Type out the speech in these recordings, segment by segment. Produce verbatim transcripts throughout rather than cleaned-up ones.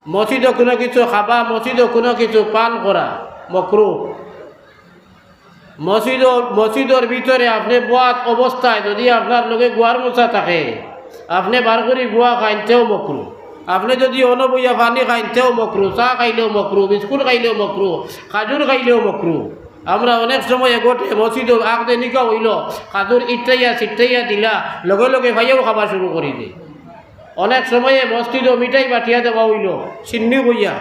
মসজিদো কুনু কিছু খাবা, মসজিদো কুনু কিছু পান করা মকরু। মসজিদো, মসজিদর ভিতরে আপনে বওয়াত অবস্থায় যুদি আপনার লগে গুয়ার মুছা থাকে, আপনে বার করি গুয়া খাইন, তেও মকরু। আপনে যুদি অনো বইয়া পানি খাইন, তেও মকরু। চা খাইলেও মকরু, বিস্কুট খাইলেও মকরু, খাজুর খাইলেও মকরু। আমরা অনেক সময় ঘটে মসজিদো আখদে নিকা অইলো, খাজুর ইট্টাইয়া সিট্টাইয়া দিলা, লগে লগে পাইয়াউ খাবা শুরু করি দেই। অনেক সময়ে মসজিদো মিঠাই বাটিয়া দেওয়া অইলো, সিন্নি কইয়া,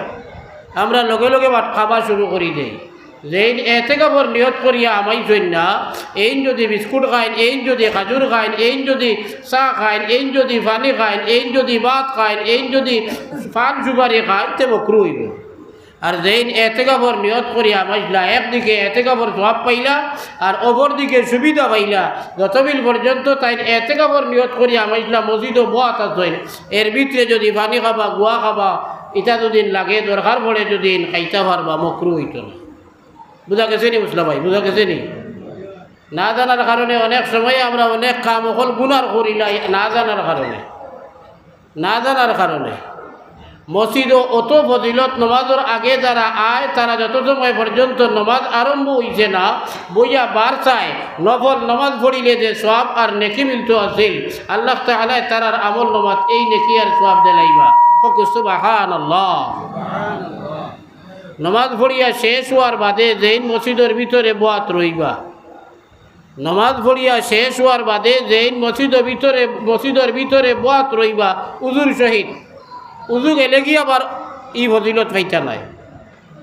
আমরা লগে লগে বাট-, খাবা শুরু করি দেই। যেইন এতেকাফর নিয়ত করিয়া হামাইছইন না, এইন যুদি বিস্কুট খাইন, এইন যুদি খাজুর খাইন, এইন যুদি চা খাইন, এইন যুদি পানি খাইন, এইন যুদি ভাত খাইন, এইন যুদি পান সুপারি খাইন, তে মকরু অইবো। আর যেইন এতেকাফর নিয়ত করিয়া হামাইছলা, একদিকে এতেকাফর সওয়াব পাইলা, আর অপরদিকে সুবিধা পাইলা। যতবিল পর্যন্ত তাইন এতেকাফর নিয়ত করিয়া হামাইছলা, মসজিদো বওয়াত আছইন, এর ভিতরে যুদি পানি খাবা, গুয়া খাবা, ইতা যুদি লাগে, দরকার পড়ে যুদি খাইতা পারবা, মকরু অইতো না। বুঝা গেছে নি মুসলা ভাই? বুঝা গেছে নি? না জানার কারণে অনেক সময়ে আমরা অনেক কাম অকল গুনার করিলাই, না জানার কারণে, না জানার কারণে। মসজিদো অত ফজিলত, নমাজর আগে যারা আয়, তারা যত সময় পর্যন্ত নমাজ আরম্ভ অইছে না, বইয়া বার চায়, নফল নমাজ পড়িলে যে সওয়াব আর নেকি মিলতো আছিল, আল্লাহ তাআলায় তারার আমল নমাজ এই নেকি আর সওয়াব দিলাইবা। কউক্কা সুবহানাল্লাহ। নমাজ পড়িয়া শেষ অওয়ার বাদে যেইন মসজিদর ভিতরে বওয়াত রইবা, নমাজ পড়িয়া শেষ অওয়ার বাদে যেইন মসজিদর ভিতরে, মসজিদর ভিতরে বওয়াত রইবা উজুর সহিত, উজু গেলেগি আবার ই ফজিলত পাইতা নায়।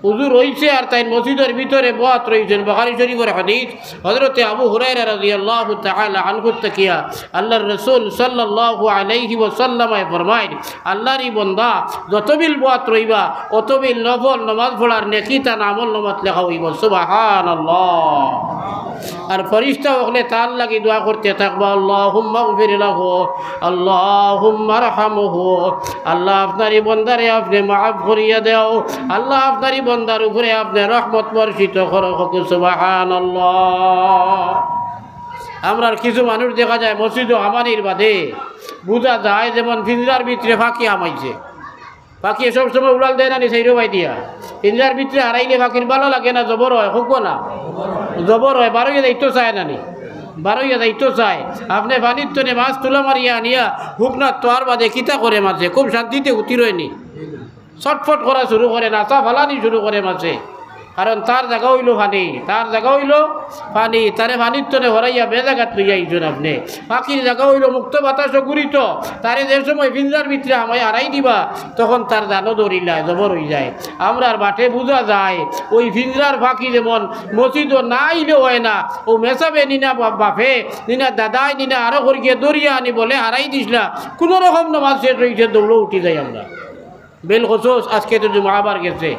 উজু রইছে আর তাইন মসজিদর ভিতরে বওয়াত রইছইন। বুখারী শরীফর হাদিস, হযরতে আবু হুরায়রা রাদিয়াল্লাহু তাআলা আনহু থাকিয়া আল্লাহর রাসূল সাল্লাল্লাহু আলাইহি ওয়াসাল্লামে ফরমাইন, আল্লাহর ই বন্দা যতবিল বওয়াত রইবা, অতবিল নফল নমাজ পড়ার নেকি তান আমল নমাত লেখা অইবো। সুবহানাল্লাহ। আর ফিরিস্তা অকলে তার লাগি দোয়া করতে থাকবা, "আল্লাহুম্মাগফির লাহু, আল্লাহুম্মারহামহু।" আল্লাহ, আপনার ই বন্দারে আপনে মাফ করিয়া দেও। আল্লাহ, আপনার ই বন্দার উপরে আপনে রহমত বর্ষিত করো। কউক্কা সুবহানাল্লাহ। আমরার কিছু মানুষ দেখা যায় মসজিদো হামানির বাদে বুঝা যায় যেমন পিঞ্জরার ভিতরে পাখি হামাইছে। পাখিয়ে সব সময় উড়াল দেয় না নি, চাইরোবায় দিয়া। পিঞ্জরার ভিতরে হারাইলে পাখির ভালা লাগে না, জবর অয়, কউক্কা না? জবর অয়, বারইয়া যাইতো চায় না নি? বারইয়া যাইতো চায়। আপনে পানির তনে মাছ তুলা মারিয়া আনিয়া হুকনাত থওয়ার বাদে কিতা করে মাছে? খুব শান্তিতে হুতি রয় নি? ছটফট করা শুরু করে, নাচা ফালানি শুরু করে মাছে। কারণ তার জাগা অইলো পানি, তার জাগা অইলো পানি, তারে পানির তনে হরাইয়া বেজাগাত লইয়া আইছইন আপনে। পাখির জাগা অইলো মুক্ত বাতাসো ঘুরিতো, তারে যে সময় পিঞ্জরার ভিতরে হামাই হারাই দিবা, তখন তার জানো দৌড়িলায়, জবর অইযায়। আমরার বাটে বুঝা যায়, ওই পিঞ্জরার পাখি যেমন মসজিদো না আইলে অয় না, অউ মেসাবে নি না বা-, বাফে নি না দাদায় নি না আরো করিকে দৌড়িয়া আনি বলে হারাই দিছলা, কুনু রকম নমাজ শেষ অইছে, দৌড়ো উঠি যাই আমরা। বিলখুসুস আজকে তো জুমা বার গেছে,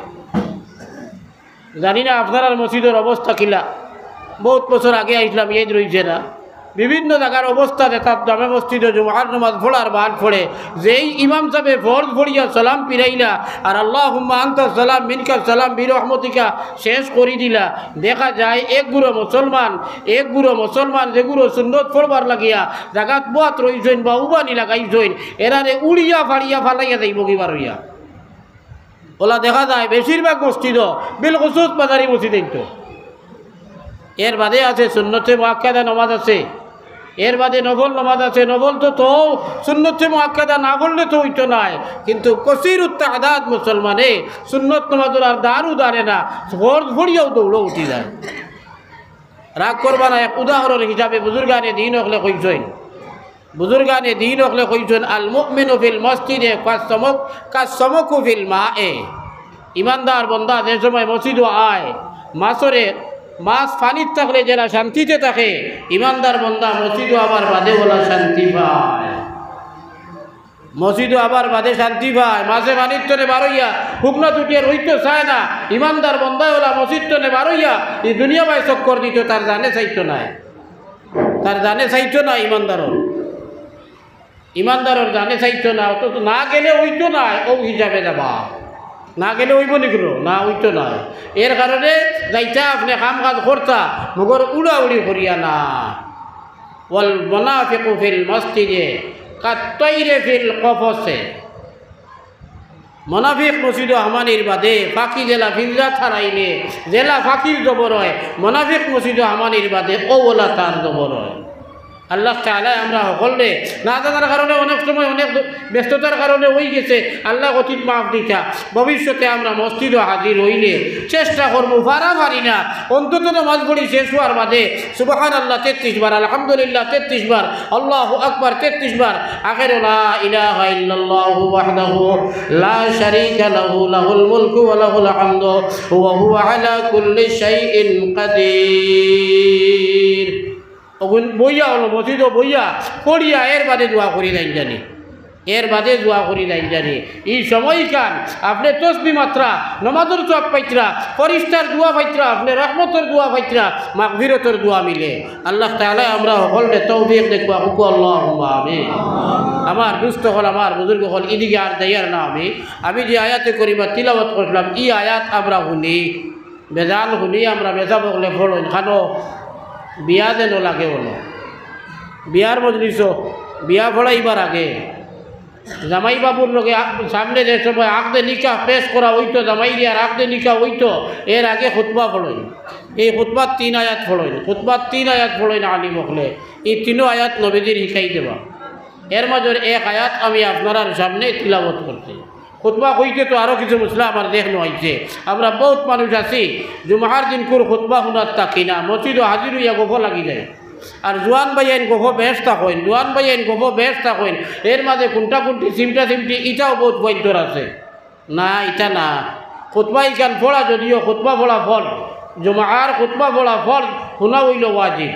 জানি না আপনারার মসজিদর অবস্থা কিলা। বউত বছর আগে আইছলাম, ইদ রইছে না। বিভিন্ন জাগার অবস্থা দেখা, জামে মসজিদো জুমার নমাজ পড়ার বাদ পড়ে, যেই ইমাম সাবে ফরজ পড়িয়া সালাম ফিরাইলা, আর "আল্লাহুম্মা আনতাস সালাম মিনকাস সালাম বিরহমতিকা" শেষ করি দিলা, দেখা যায় এক গুরু মুসলমান, এক গুরু মুসলমান যে গুরু সুন্নত পড়বার লাগিয়া জাগাত বওয়াত রইছইন বা উবানি লাগাইছইন, এরারে উড়িয়া ফাড়িয়া ফালাইয়া যাইবো কিবা রইয়া। অলা দেখা যায় বেশিরভাগ মসজিদো, বিলখুসুস মাজারি মসজিদ অইতো। এর বাদে আছে সুন্নতে মুআক্কাদা নমাজ আছে, এর বাদে নফল নমাজ আছে। নফল তো, তো সুন্নতে মুআক্কাদা না পড়লে তো অইতো নায়, কিন্তু কসিরুত তাদাদ মুসলমানে সুন্নত নমাজর আর দারু দারে না, ফরজ পড়িয়াউ দৌড়ো উঠি যায়। রাগ করবা না, এক উদাহরণ হিসাবে বুজুর্গানে দিন অকলে কইছইন, বুজুর্গানে দিন অকলে কইছইন, "আল মুমিনু ফিল মসজিদে কাস সমক-, কাস সমকু ফিল মায়ে।" ইমানদার বন্দা যে সময় মসজিদো আয়, মাছরে, মাছ পানিত থাকলে যেরা শান্তিতে থাকে, ইমানদার বন্দা মসজিদো আবার বাদে অলা শান্তি পায়। মসজিদো আবার বাদে শান্তি পায়। মাছে পানির তনে বারইয়া, হুকনাত উঠিয়া রইতো চায় না। ইমানদার বন্দায় অলা মসজিদ তনে বারইয়া, ই দুনিয়া বায় চক্কর দিতো, তার জানে চাইতো নায়। তার জানে চাইতো নায় ইমানদারর। ইমানদারর জানে চাইতো না, অথচ না গেলে অইতো নায়, অউ হিসাবে যাবা। না গেলে অইবো নি কুনু? না, অইতো নায়। এর কারণে যাইতা আপনে কাম কাজ করতা, মগর উড়াউড়ি করিয়া না। ওয়াল মুনাফিকু ফিল মসজিদে কাত তাইরে ফিল কফসে। মুনাফিক মসজিদো হামানির বাদে পাখি যেলা পিঞ্জাত হারাইলে যেলা পাখির জবর অয়, মুনাফিক মসজিদো হামানির বাদে অউ অলা তার জবর অয়। আল্লাহ তাআলায় আমরা হকলরে না জানার কারণে অনেক সময় অনেক ব্যস্ততার কারণে অইগেছে, আল্লাহ অতীত মাফ দিতা। ভবিষ্যতে আমরা মসজিদো হাজির অইলে চেষ্টা করমু, পারা পারি না, অন্তত নামাজ পড়ি শেষ অওয়ার বাদে সুবহানাল্লাহ তেত্রিশ বার, আলহামদুলিল্লাহ তেত্রিশ বার, আল্লাহু আকবার তেত্রিশ বার, আখেরে লা ইলাহা ইল্লাল্লাহু ওয়াহদাহু লা শারীকা লাহু, লাহুল মুলকু ওয়া লাহুল হামদু ওয়া হুয়া আলা কুল্লি শাইইন কাদির। অগুন বইয়া অনো, মসজিদো বইয়া পড়িয়া এর বাদে দোয়া করি যাইন জানি, এর বাদে দোয়া করি যাইন জানি। ই সময়খান আপনে তসবি মাতরা, নমাজর সওয়াব পাইতরা, ফিরিস্তার দোয়া পাইতরা, আপনে রহমতর দোয়া পাইতরা, মাগফিরতর দোয়া মিলে। আল্লাহ তাআলায় আমরা হকলরে তৌফিক দেউক্কা, কউক্কা আল্লাহুম্মা আমিন। আমার দুস্ত অকল, আমার বুজুর্গ অকল, ইদিকে আর যাইয়ার না আমি। আমি যে আয়াতে করিমা তিলাওয়াত করলাম, ই আয়াত আমরা হুনি, বেজান হুনি আমরা মেসাব অকলে পড়ইন, খানো বিয়া যেন লাগে অনো। বিয়ার মজলিসো বিয়া পড়াইবার আগে জামাই বাবুর লগে আ-, সামনে যে সময় আকদে নিকাহ পেশ করা অইতো, জামাইরে আর আকদে নিকাহ অইতো, এর আগে খুতবা পড়ইন। এই খুতবার তিন আয়াত পড়ইন, খুতবার তিন আয়াত পড়ইন আলিম অকলে। ই তিনো আয়াত নবীজির হিকাই দেওয়া। এর মাজর এক আয়াত আমি আপনারার সামনে তিলাওয়াত করছি। খুতবা কইতে তো আরো কিছু মসলা আমার জেহনো আইছে। আমরা বউত মানুষ আছি, জুমার দিনকুর খুতবা হুনাত থাকি না, মসজিদো হাজির অইয়া গফো লাগি যাই। আর জুয়ান ভাইয়াইন গফো বেশ থাকইন, জুয়ান ভাইয়াইন গফো বেশ থাকইন, এর মাজে কুন্টা কুন্টি, চিমটা চিমটি, ইটাও বউত বইন্তর আছে। না, ইটা না। খুতবা ইখান পড়া যদিও খুতবা পড়া ফরজ, জুমার খুতবা পড়া ফরজ, হুনা অইলো ওয়াজিব।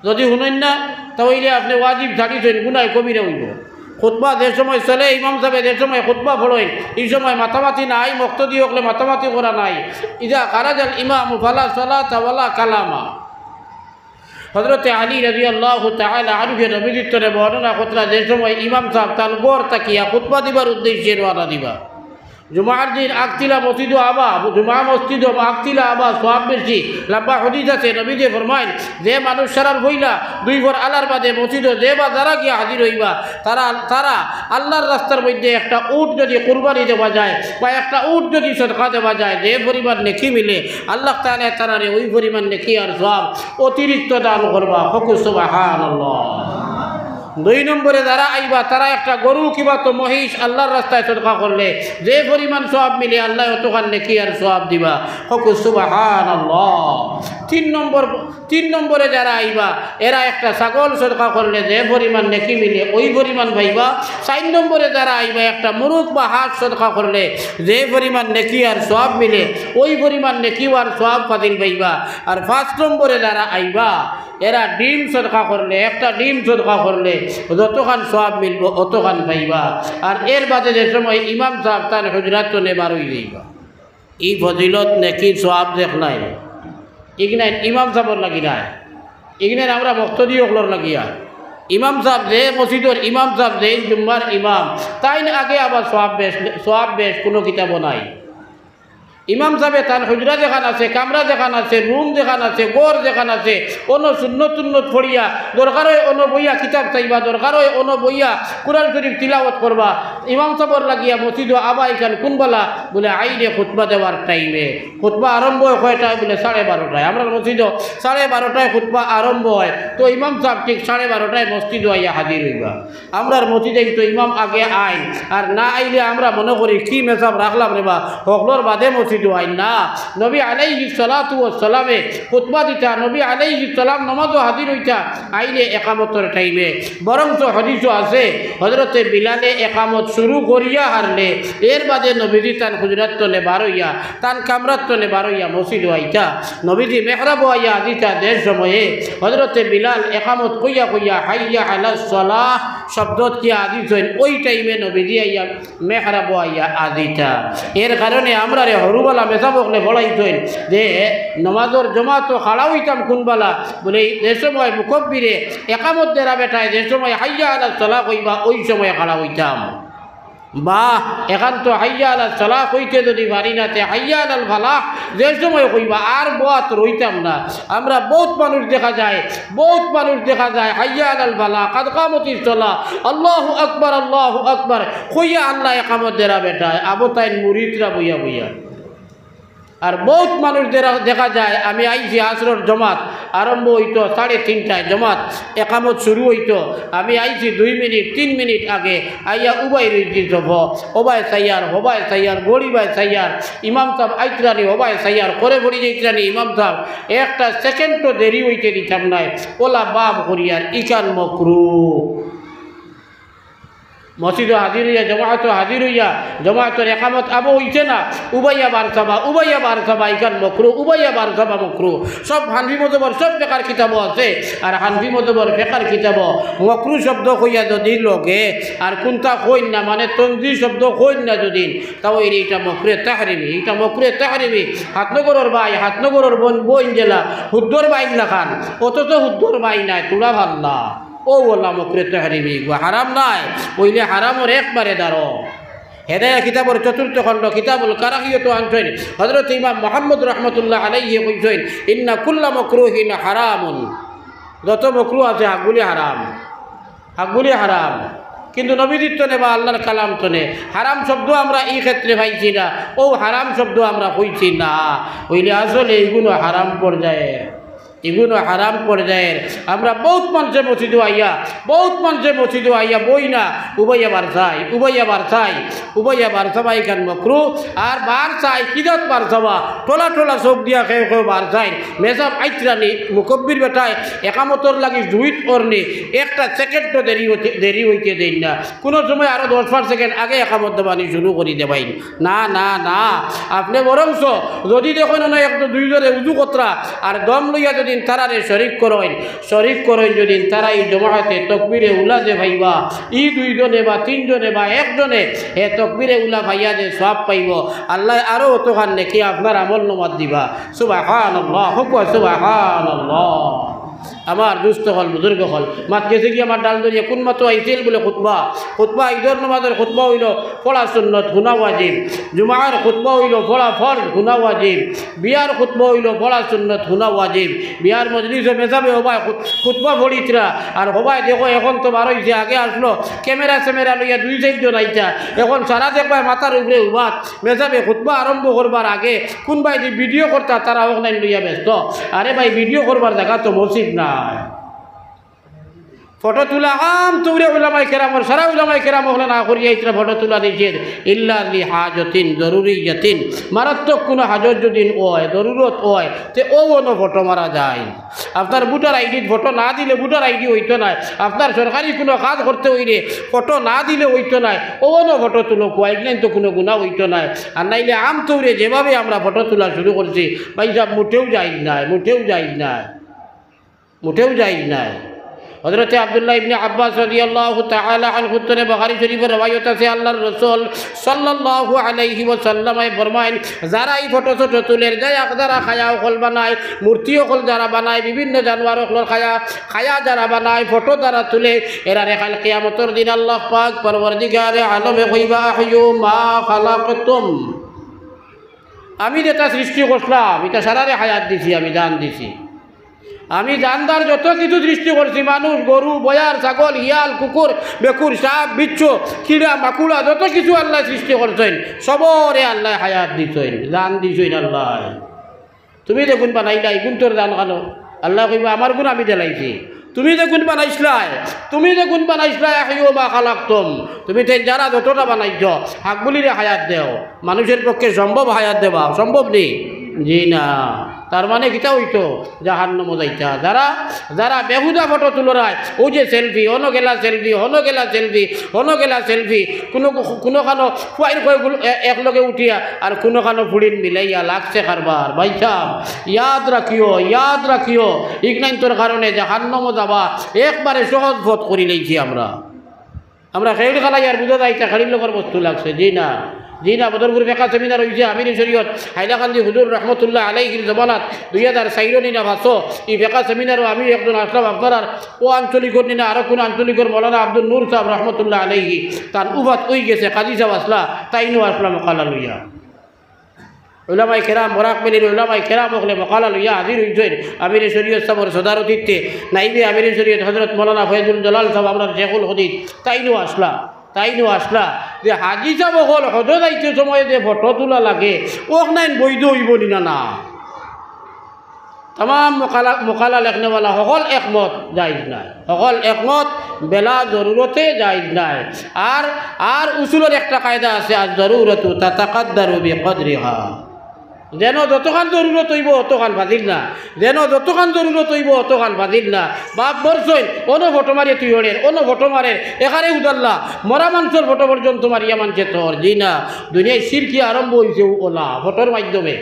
যুদি হুনইন না, তা অইলে আপনে ওয়াজিব ছাড়িছইন, গুনায় কবিরা অইবো। খুতবা যে সময় চলে, ইমাম সাবে যে সময় খুতবা পড়ইন, ই সময় মাতামাতি নাই, মুক্তাদি অকলে মাতামাতি করা নাই। ইজা খারাজাল ইমামু ফালা সালাতা ওয়ালা কালামা। হযরতে আলী রাদিয়াল্লাহু তাআলা আনহুয়ে নবীজির তনে বর্ণনা কররা, যে সময় ইমাম সাব তান ঘর থাকিয়া খুতবা দিবার উদ্দেশ্যে রওয়ানা দিবা, জুমার দিন আগতিলা মসজিদো আবা, জুমা মসজিদো আগতিলা আবা সওয়াব বেশি। লম্বা হাদিস আছে, নবীজিয়ে ফরমাইন, যে মানুষ সারার পয়লা দুই পর আলার বাদে মসজিদো যে বা যারা গিয়া হাজির অইবা, তারা, তারা আল্লার রাস্তার মধ্যে একটা উট যুদি কুরবানি দেওয়া যায় বা একটা উট যুদি সদকা দেওয়া যায়, যে পরিমাণ নেকি মিলে, আল্লাহ তাআলায় তারারে ওই পরিমাণ নেকি আর সওয়াব অতিরিক্ত দান করবা। কউক্কা সুবহানাল্লাহ। দুই নম্বরে যারা আইবা, তারা একটা গরু কিবা তো মহিষ আল্লার রাস্তায় সদকা করলে যে পরিমাণ সওয়াব মিলে, আল্লায় অতখান নেকি আর সওয়াব দিবা। কউক্কা সুবহানাল্লাহ। তিন নম্বর, তিন নম্বরে যারা আইবা, এরা একটা ছাগল সদকা করলে যে পরিমাণ নেকি মিলে, ওই পরিমাণ পাইবা। চাইর নম্বরে যারা আইবা, একটা মুরুগ বা হাঁস সদকা করলে যে পরিমাণ নেকি আর সওয়াব মিলে, ওই পরিমাণ নেকি আর সওয়াব ফাজিল পাইবা। আর পাঁচ নম্বরে যারা আইবা, এরা ডিম সদকা করলে, একটা ডিম সদকা করলে যতখান সওয়াব মিলবো, অতখান পাইবা। আর এর বাদে যে সময় ইমাম সাব তান হুজরাত তনে বার অই যাইবা, ই ফজিলত নেকি সওয়াব দেখলাইন। ইগনাইন ইমাম সাবর লাগি নায়, ইগনাইন আমরা মুক্তাদি অকলর লাগিয়া। ইমাম সাব যে মসজিদর ইমাম সাব, যে জুম্মার ইমাম, তাইন আগে আবার সওয়াব বেশ, সওয়াব বেশ কুনু কিতাবো নাই। ইমাম সাবে তান হুজরা যেখান আছে, কামরা যেখান আছে, রুম যেখান আছে, ঘর যেখান আছে, অনো সুন্নত তুন্নত পড়িয়া, দরকার অয় অনো বইয়া কিতাব চাইবা, দরকার অয় অনো বইয়া কুরআন শরীফ তিলাওয়াত করবা। ইমাম সাবর লাগিয়া মসজিদো আবা ইখান কুনবালা? বুলে, আইলে খুতবা দেওয়ার টাইমে। খুতবা আরম্ভ অয় কয়টায়? বুলে, সাড়ে বারোটায়। আমরার মসজিদো সাড়ে বারোটায় খুতবা আরম্ভ অয়, তো ইমাম সাব ঠিক সাড়ে বারোটায় মসজিদো আইয়া হাজির অইবা। আমরার মসজিদে তো ইমাম আগে আইন, আর না আইলে আমরা মনো করি কি মেসাব রাখলাম রে বা, হকলর বাদে মসজিদো আইন না। নবী আলাইহিস সালাতু ওয়াস সালামে খুতবা দিতা, নবী আলাইহিস সালাম নমাজো হাজির অইতা, আইলে একামতর টাইমে। বরঞ্চ হাদিসো আছে, হযরতে বিলালে একামত শুরু করিয়া হারলে, এর বাদে নবীজি তান হুজরাত তনে বার অইয়া, তান কামরাত তনে বার অইয়া মসজিদো আইতা। নবীজি মেহরাবো আইয়া হাজিতা যে সময়ে, হযরতে বিলাল একামত কইয়া কইয়া হাইয়া আলাস সালাহ শব্দত কিয়া হাজিছইন, ওই টাইমে নবীজি আইয়া মেহরাবো আইয়া হাজিতা। এর কারণে আমরারে হুরুবালা মেসাব অকলে পড়াইছইন যে নমাজর জমাতো খাড়া অইতাম কুনবালা? বুলে, যে সময় মুকব্বিরে একামত দেরা বেটায় যে সময় হাইয়া আলাস সালাহ কইবা, ওই সময় খাড়া অইতাম। বাহ, এখান তো হাইয়া আলাল সালাহ কইতে যদি পারি না, তে হাইয়া আলাল ফালাহ যে সময় কইবা, আর বওয়াত রইতাম না। আমরা বউত মানুষ দেখা যায়, বউত মানুষ দেখা যায়, হাইয়া আলাল ফালাহ, কাদ কামতিস সালাহ, আল্লাহু আকবার, আল্লাহু আকবার কইয়া আল্লাহ একামত দেরা বেটায়, আবো তাইন মুরিদরা বইয়া বইয়া। আর বউত মানুষ দেরা-, দেখা যায়, আমি আইছি আসরর জমাত আরম্ভ অইতো সাড়ে তিনটায়, জমাত একামত শুরু অইতো, আমি আইছি দুই মিনিট, তিন মিনিট আগে, আইয়া উবাই রইছি সফো, ওবায় চাইয়ার, হবায় চাইয়ার, গড়িবায় চাইয়ার, ইমাম সাব আইতরানি, হবায় চাইয়ার, করে পড়ি যাইতরানি, ইমাম সাব একটা সেকেন্ডও দেরি অইতে দিতাম নায়, ওলা বাপ করিয়ার, ইখান মকরু। মসজিদো হাজির অইয়া, জমাতো হাজির অইয়া, জমাতর একামত আবো অইছে না, উবাইয়া বার চাবা, উবাইয়া বার চাবা, ইখান মকরু, উবাইয়া বার চাবা মকরু। সব হানফি মজহবর সব ফেকার কিতাবো আছে। আর হানফি মজহবর ফেকার কিতাবো মকরু শব্দ কইয়া যদি লগে আর কুনতা কইন না, মানে তনজিহ শব্দ কইন না যদি, তাও ইটা মকরুহে তাহরিমি, ইটা মকরুহে তাহরিমি। হাতনগরর ভাই, হাতনগরর বইন, বইন যেলা হুদ্দর বাইন লাখান, অথচ হুদ্দর বাইন নায়, তুলা ভাল্লা। ও ওলা মকরুহে তাহরিমি, ইগু হারাম নায়, অইলে হারামর একবারে দারো। হেদায়া কিতাবর চতুর্থ খণ্ড, কিতাবুল কারাহিয়ত আনছইন। হযরত ইমাম মুহাম্মদ রহমতুল্লাহ আলাইহি কইছইন, "ইন্না কুল্লা মকরুহিন হারামুন।" যত মকরু আছে, হাকগুলি হারাম, হাকগুলি হারাম। কিন্তু নবীজির তনে বা আল্লাহর কালাম তনে হারাম শব্দ আমরা ই ক্ষেত্রে পাইছি না, ও হারাম শব্দ আমরা কইছি না, অইলে আসলে ইগুনও হারাম পর্যায়ে। ইগুনও হারাম পর্যায়ের। আমরা বউত মানষে মসজিদো আইয়া, বউত মানষে মসজিদো আইয়া বই না, উবাইয়া বার চাই, উবাইয়া বার চাই, উবাইয়া বার চাবা ইখান মকরু। আর বার চাই, কিজাত বার চাবা, ঠোলা ঠোলা চউখ দিয়া কেউ কেউ বার চাই। মেসাব আইতরানি, মুকব্বির বেটায় একামতর লাগি জুইত অরনি, একটা সেকেন্ডও দেরি অইতে, দেরি অইতে দেইন না। কুনু সময় আরো দশ বারো সেকেন্ড আগে একামত দেবানি শুরু করি দেবাইন। না, না, না, আপনে বরংস যদি দেখইন অনো এক দুইজনে উজু করতরা আর দম লইয়া যদি তারারে শরিক করইন, শরিক করইন যদি তারা ই জমাতে তকবিরে উলা যে পাইবা, ই দুইজনে বা তিনজনে বা একজনে হে তকবিরে উলা পাইয়া যে সওয়াব পাইবো, আল্লায় আরো অতখান নেকি আপনার আমলনামাত দিবা। সুবহানাল্লাহ, কউক্কা সুবহানাল্লাহ। আমার দুস্ত অকল, বুজুর্গ অকল, মাত গেছে গি আমার ডাল ধরিয়া, কুন মাতো আইছিল বুলে খুতবা, খুতবা, ইদর নমাজর খুতবা অইলো পড়া সুন্নত, হুনা ওয়াজিব। জুমার খুতবা অইলো পড়া ফরজ, হুনা ওয়াজিব। বিয়ার খুতবা অইলো পড়া সুন্নত, হুনা ওয়াজিব। বিয়ার মজলিসো মেসাবে ওবায় খুত-, খুতবা পড়িতরা। আর ওবায় দেখো, এখন তো বার অইছে, আগে আসলো ক্যামেরা স্যামেরা লইয়া দুই চাইরজন আইতা, এখন সারা দেখবায় মাথার উপরে উবাত। মেসাবে খুতবা আরম্ভ করবার আগে কুনবায় দি ভিডিও করতা, তারা অকলাইন লইয়া ব্যস্ত। আরে ভাই, ভিডিও করবার জাগা তো মসজিদ নায়। ফটো তুলা আম তৌরে উলামায়ে কেরামর, সারা উলামায়ে কেরাম অকলে না করিয়া ইতরা ফটো তুলা নিষেধ। ইল্লা লি হাজতিন জরুরিয়াতিন, মারাত্মক কুনু হাজত যদি অয়, জরুরত অয়, তে অউ অনো ফটো মারা যায়। আপনার ভোটার আইডিত ফটো না দিলে ভোটার আইডি অইতো নায়। আপনার সরকারি কুনু কাজ করতে অইলে ফটো না দিলে অইতো নায়। অউ অনো ফটো তুলো, কুয়াইলেন তো কুনু গুনা অইতো নায়। আর নাইলে আম তৌরে যেভাবে আমরা ফটো তুলা শুরু করছি, ভাইসাব, মুটেও জায়েজ নায়, মুটেও জায়েজ নায়, মুটেও জায়েজ নায়। হযরতে আব্দুল্লাহ ইবনে আব্বাস রাদিয়াল্লাহু তাআলা আনহু তনে বুখারী শরীফর রেওয়ায়ত আছে, আল্লাহর রাসূল সাল্লাল্লাহু আলাইহি ওয়াসাল্লামে ফরমাইন, যারা ই ফটো-সটো তুলের, যারা খায়া অকল বানায়, মূর্তি অকল যারা বানায়, বিভিন্ন জানোয়ার অকলর খায়া, খায়া যারা বানায়, ফটো যারা তুলে, এরারে কাইল কিয়ামতর দিন আল্লাহ পাক পরওয়ারদিগারে আলমে কইবা, "আহয়ু মা খালাকতুম।" আমি যেটা সৃষ্টি করছিলাম, ইটা সারারে হায়াত দিছি, আমি জান দিছি। আমি জানদার যত কিছু সৃষ্টি করছি, মানুষ, গরু, বয়ার, ছাগল, হিয়াল, কুকুর, বেকুর, সাপ, বিচ্ছু, কিড়া, মাকুড়া, যত কিছু আল্লায় সৃষ্টি করছইন, সবরে আল্লায় হায়াত দিছইন, জান দিছইন আল্লায়। তুমি যেগুন বানাইলায়, ইগুন তোর জান কানো? আল্লায় কইবা, "আমার গুন আমি দিলাইছি।" তুমি যেগুন বানাইছলায়, তুমি যেগুন বানাইছলায়, "আহয়ু মা খালাকতুম।" তুমি তাইন যারা যতটা বানাইছো, হাকগুলিরে হায়াত দেও। মানুষের পক্ষে সম্ভব হায়াত দেওয়া? সম্ভব নি? জি না। তার মানে কিতা অইতো? জাহান্নামো যাইতা। যারা, যারা বেহুদা ফটো তুলরায়, অউ যে সেলফি, হনো গেলা সেলফি, হনো গেলা সেলফি, হনো গেলা সেলফি, কুনু, কুনুখানো ফুয়াইন কয়গুলো এ-, একলগে উঠিয়া, আর কুনুখানো ফুড়িন মিলাইয়া লাগছে কারবার। ভাইসাব, ইয়াদ রাখিও, ইয়াদ রাখিও, ইগনাইন্তর কারণে জাহান্নামো যাবা একবারে সহজ পথ করিলাইছি আমরা। আমরা খেড় খেলাই আর বুঝা যাইতা খেড়ির লগর বস্তু লাগছে, জি না। জি না, বদরপুর ফেকা সেমিনার অইছে আমিরে শরীয়ত হাইলাকান্দি হুজুর রহমতুল্লাহ আলাইহির জমানাত দুই হাজার চাইরো নি না পাঁচো। ই ফেকা সেমিনারো আমি একজন আছলাম, আপনারার অউ আঞ্চলিকর নি না আরো কুনু আঞ্চলিকর মৌলানা আব্দুল নূর সাব রহমতুল্লাহ আলাইহি, তান উফাত অইগেছে, কাজী সাব আছলা, তাইনও আছলা মকালা লইয়া। উলামায়ে কেরাম, বরাক ভ্যালির উলামায়ে কেরাম অকলে মকালা লইয়া হাজির অইছইন আমিরে শরীয়ত সাবর সদারতিতে। নাইবে আমিরে শরীয়ত হজরত মৌলানা ফয়জুল জালাল সাব, আমরার শেখুল হাদিস, তাইনও আছলা, তাইনও আছলা। যে হাজি সাব অকল হজো যাইতে সময় যে ফটো তুলা লাগে, অখান বৈধ অইবো নি না? না। তামাম মকালা, মকালা লেখনেওয়ালা হকল একমত জায়েজ নায়, হকল একমত বেলা জরুরতে জায়েজ নায়। আর, আর উসুলর একটা কায়দা আছে, আর জরুরতু তাতাকাদ্দারু বিকদরিহা। যেন যতখান জরুরত অইবো অতখান ফাজিল না, যেন যতখান জরুরত অইবো অতখান ফাজিল না। বাপ মরছইন, অনো ফটো মারিয়া তুই ওড়ের, অনো ফটো মারের, এখানে উদাল্লা, মরা মানষর ফটো পর্যন্ত মারিয়া মানষে তোর। জি না, দুনিয়াত শিরকি আরম্ভ অইছে অলা ফটোর মাধ্যমে,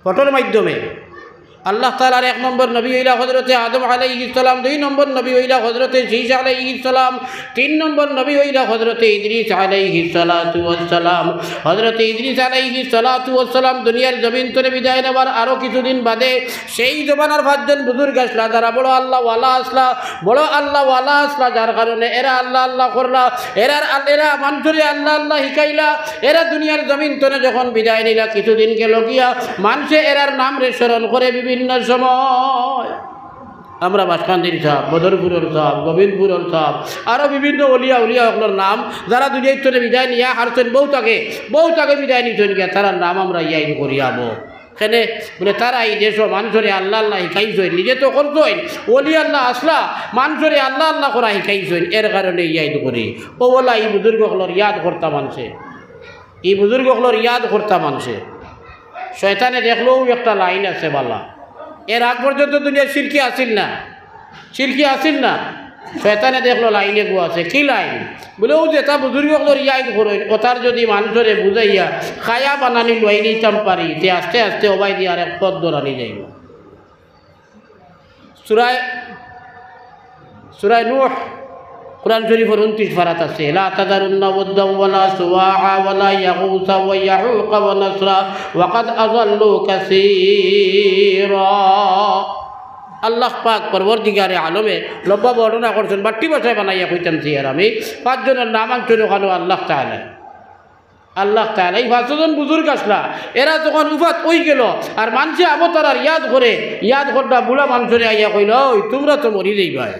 ফটোর মাধ্যমে। আল্লাহ তাআলার এক নম্বর নবী অইলা হজরতে আদম আলাইহিস সালাম, দুই নম্বর নবী অইলা হজরতে শীশ আলাইহিস সালাম, তিন নম্বর নবী অইলা হজরতে ইদ্রিস আলাইহিস সালাতু ওয়াস সালাম। হজরতে ইদ্রিস আলাইহিস সালাতু ওয়াস সালাম দুনিয়ার জমিন তনে বিদায় নেওয়ার আরো কিছুদিন বাদে সেই জমানার পাঁচজন বুজুর্গ আছলা, যারা বড় আল্লাহওয়ালা আছলা, বড় আল্লাহওয়ালা আছলা, যার কারণে এরা আল্লাহ আল্লাহ করলা, এরার আল-, এরা মানষরে আল্লাহ আল্লাহ হিকাইলা, এরা দুনিয়ার জমিন তনে যখন বিদায় নিলা, কিছুদিন গেল গিয়া, মানষে এরার নামরে স্মরণ করে বিভিন্ন সময়। আমরা বাসকান্দির সাব, বদরপুরর সাব, গোবিন্দপুরর সাব, আরো বিভিন্ন অলিয়া উলিয়া অকলর নাম, যারা দুনিয়ার তনে বিদায় নিয়া হারছইন, বহুত আগে, বহুত আগে বিদায় নিছইন গিয়া, তারার নাম আমরা ইয়াদ করিয়াবো। কেনে? বুলে, তারা ই দেশো মানষরে আল্লাহ আল্লাহ হিকাইছইন, নিজে তো করছইন, অলি আল্লাহ আছলা, মানষরে আল্লাহ আল্লাহ করা হিকাইছইন, এর কারণে ইয়াদ করি। অউ অলা ই বুজুর্গ অকলর ইয়াদ করতা মানষে, ই বুজুর্গ অকলর ইয়াদ করতা মানষে। শয়তানে দেখলো অউ একটা লাইন আছে বালা, এর আগ পর্যন্ত দুনিয়াত শিরকি আছিল না, শিরকি আছিল না। শয়তানে দেখলো লাইন এগু আছে। কি লাইন? বুলে, অউ যেতা বুজুর্গ অকলর ইয়াদ করইন, অতার যুদি মানষরে বুঝাইয়া কায়া বানানি লইয়া নিতাম পারি, তে আস্তে আস্তে অবায়দি আরেক পথ ধরানি যাইবো। সূরায়ে, সূরায়ে নূহ, কুরআন শরীফর ঊনত্রিশ পারাত আছে, লা তাযারুন্না ওয়াদ্দাও ওয়ালা সুওয়াআ ওয়ালা ইয়াগুসা ওয়া ইয়াউকা ওয়া নাসরা ওয়া ক্বাদ আযাল্লু কাসীরা। আল্লাহ পাক পরওয়ারদিগারে আলমে লম্বা বর্ণনা করছইন, বাট্টি ভাষায় বানাইয়া কইতাম চাইয়ার আমি। পাঁচজনর নাম আনছইন অখানো আল্লাহ তাআলায়। আল্লাহ তাআলা, ই পাঁচজন বুজুর্গ আছলা, এরা যখন উফাত অইগেলো, আর মানষে আবো তারার ইয়াদ করে, ইয়াদ করতা বুড়া মানষরে আইয়া কইলা, "ওই, তুমরা তো মরি যাইবায়,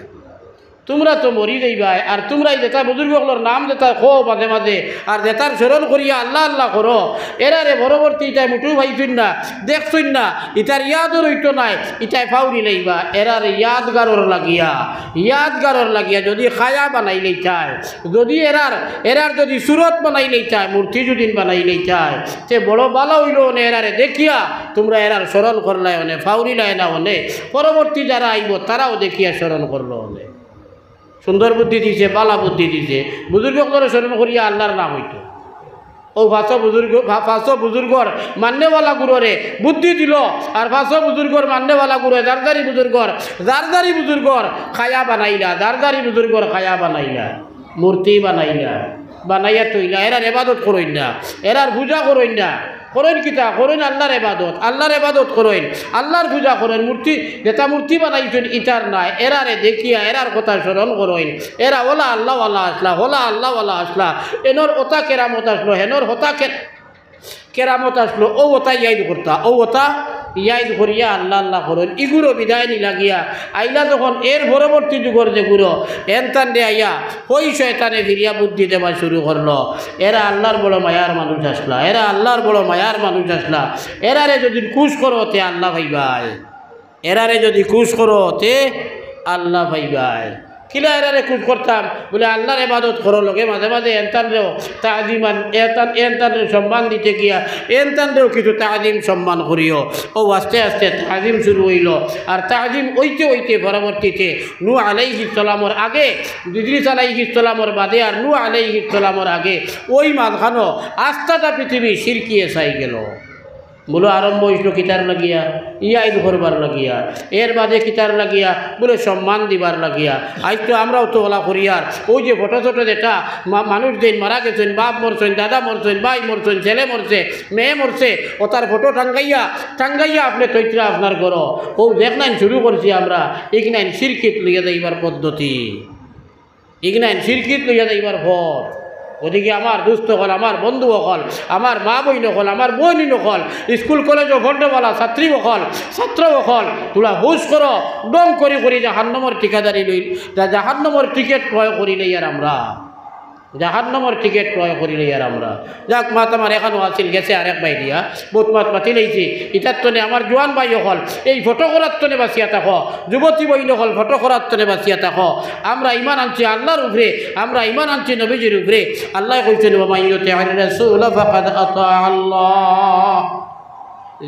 তুমরা তো মরি যাইবায়, আর তুমরা ই যেতা বুজুর্গ অকলর নাম যেতা কও মাঝে মাঝে, আর যেতার স্মরণ করিয়া আল্লাহ আল্লাহ করো, এরারে পরবর্তী ইতায় মুটেও পাইছইন না, দেখছইন না, ইতার ইয়াদও রইতো নায়, ইতায় ফাউরি লাইবা, এরারে ইয়াদগারর লাগিয়া, ইয়াদগারর লাগিয়া যুদি কায়া বানাইলাইতায়, যুদি এরার, এরার যুদি সুরত বানাইলাইতায়, মূর্তি যুদি বানাইলাইতায়, তে বড় বালা অইলো অনে এরারে দেখিয়া, তুমরা এরার স্মরণ করলায় অনে, ফাউরিলায় না অনে, পরবর্তী যারা আইবো তারাও দেখিয়া স্মরণ করলো অনে।" সুন্দর বুদ্ধি দিছে, বালা বুদ্ধি দিছে, বুজুর্গ অকলরে স্মরণ করিয়া আল্লাহর নাম অইতো। অউ পাঁচো বুজুর্গ, পা-, পাঁচো বুজুর্গর মাননেওয়ালা গুরুরে বুদ্ধি দিলো, আর পাঁচো বুজুর্গর মাননেওয়ালা গুরুয়ে জারজারি বুজুর্গর, জারজারি বুজুর্গর কায়া বানাইলা, জারজারি বুজুর্গর কায়া বানাইলা, মূর্তি বানাইলা, বানাইয়া থইলা, এরার এবাদত করইন না, এরার পূজা করইন না, করইন কিতা? করইন আল্লাহর এবাদত, আল্লাহর এবাদত করইন, আল্লাহর পূজা করইন, মূর্তি, যেতা মূর্তি বানাইছইন ইতার নায়, এরারে দেখিয়া, এরার কথা স্মরণ করইন, এরা অলা আল্লাহওয়ালা আছলা, হলা আল্লাহওয়ালা আছলা, এনর অতা কেরামত আছলো, হেনর হতা কে-, কেরামত আছলো, অউ অতা ইয়াদ করতা, অউ অতা ইয়াদ করিয়া আল্লাহ আল্লাহ করইন। ইগুরো বিদায় নিলা গিয়া, আইলা যখন এর পরবর্তী যুগর যেগুরো, এনতানরে আইয়া, অউ শয়তানে ফিরিয়া বুদ্ধি দেওয়া শুরু করলো। এরা আল্লাহর বড় মায়ার মানুষ আছলা, এরা আল্লাহর বড় মায়ার মানুষ আছলা, এরারে যুদি খুশ করো তে আল্লাহ পাইবায়। এরারে যুদি খুশ করো, তে আল্লাহ পাইবায়। কিলা এরারে খুশ করতাম? বুলে, আল্লাহর এবাদত করো, লগে মাঝে মাঝে এনতানরেও তাজিম আন-, এনতান-, এনতানরে সম্মান দিতে গিয়া এনতানরেও কিছু তাজিম সম্মান করিও। অউ আস্তে আস্তে তাজিম শুরু অইলো। আর তাজিম অইতে অইতে পরবর্তীতে নূহ আলাইহিস সালামর আগে, ইদ্রিস আলাইহিস সালামর বাদে আর নূহ আলাইহিস সালামর আগে, অউ মাঝখানো আস্তাটা পৃথিবী শিরকিয়ে ছাই গেলো। বুলে আরম্ভ অইছিল কিতার লাগিয়া? ইয়াদ করবার লাগিয়া। এর বাদে কিতার লাগিয়া? বুলে সম্মান দিবার লাগিয়া। আইজ তো আমরাও তো অলা করিয়ার। অউ যে ফটো-টটো যেটা মা-, মানুষ যেইন মারা গেছইন, বাপ মরছইন, দাদা মরছইন, ভাই মরছইন, ছেলে মরছে, মেয়ে মরছে, অতার ফটো টাঙ্গাইয়া, টাঙ্গাইয়া আপনে থইতরা আপনার ঘরো। অউ যেগনাইন শুরু করছি আমরা, ইগনাইন শিরকিত লইয়া যাইবার পদ্ধতি। ইগনাইন শিরকিত লইয়া যাইবার পথ। গতিকে আমার দুস্ত অকল, আমার বন্ধু অকল, আমার মা-বইন অকল, আমার বইন অকল, স্কুল কলেজো পড়নেওয়ালা ছাত্রী অকল, ছাত্র অকল, তুলা হুশ করো, ঢং করি করি জাহান্নামর ঠিকাদারি লই, জা-, জাহান্নামর টিকিট ক্রয় করি লইয়ার আমরা। জাহান্নামর টিকিট ক্রয় করি লইয়ার আমরা। যাক, মাত আমার এখানো আছিল, গেছে আরেক বায় দিয়া। বউত মাত মাতি লাইছি। ইতার তনে আমার জোয়ান ভাই অকল, এই ফটো করার তনে বাঁচিয়া থাকো, যুবতী বইন অকল, ফটো করার তনে বাঁচিয়া থাকো। আমরা ইমান আনছি আল্লার উপরে, আমরা ইমান আনছি নবীজির উপরে। আল্লায় কইছইন, "ওয়া মান ইউতি'র রাসূলা ফাকাদ আতাআল্লাহ।"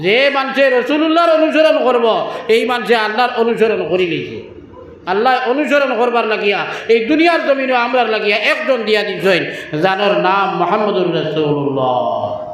যে মানষে রসুলুল্লাহর অনুসরণ করবো, এই মানষে আল্লার অনুসরণ করি লইছে। আল্লায় অনুসরণ করবার লাগিয়া এই দুনিয়ার জমিনো আমরার লাগিয়া একজন দিয়া দিছইন, যানর নাম মুহাম্মদুর রাসূলুল্লাহ।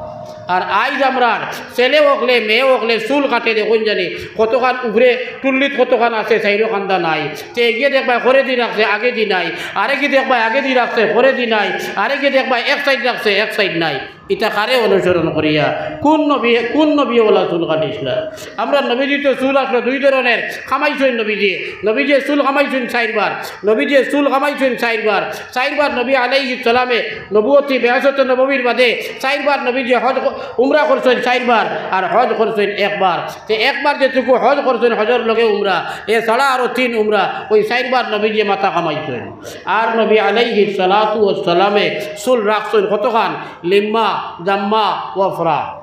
আর আইজ আমরার ছেলে অকলে, মেয়ে অকলে চুল কাটে দেখইন জানি, কতখান উপরে টুল্লিত কতখান আছে, চাইরোখান্দা নাই। তে এগিয়ে দেখবায় করেদি রাখছে, আগেদি নাই। আরেগি দেখবায় আগেদি রাখছে, করেদি নাই। আরেগি দেখবায় এক সাইড রাখছে, এক সাইড নাই। ইতা কারে অনুসরণ করিয়া? কুন নবী, কুন নবী অলা চুল কাটিছলা? আমরার নবীজির তো চুল আছলো দুই ধরনের। কামাইছইন নবীজিয়ে, নবীজিয়ে চুল কামাইছইন চাইরবার, নবীজিয়ে চুল কামাইছইন চাইরবার। চাইরবার নবী আলাইহিস সালামে নবুয়তি বেয়াসতে নববীর বাদে চাইরবার নবীজিয়ে হজ ক-, উমরা করছইন চাইরবার, আর হজ করছইন একবার। তে একবার যেটুকু হজ করছইন, হজর লগে উমরা, এ ছাড়া আরো তিন উমরা, অউ চাইরবার নবীজিয়ে মাথা কামাইছইন। আর নবী আলাইহিস সালাতু ওয়াস সালামে চুল রাখছইন কতখান? লিম্মা, জাম্মা, ওয়াফরা।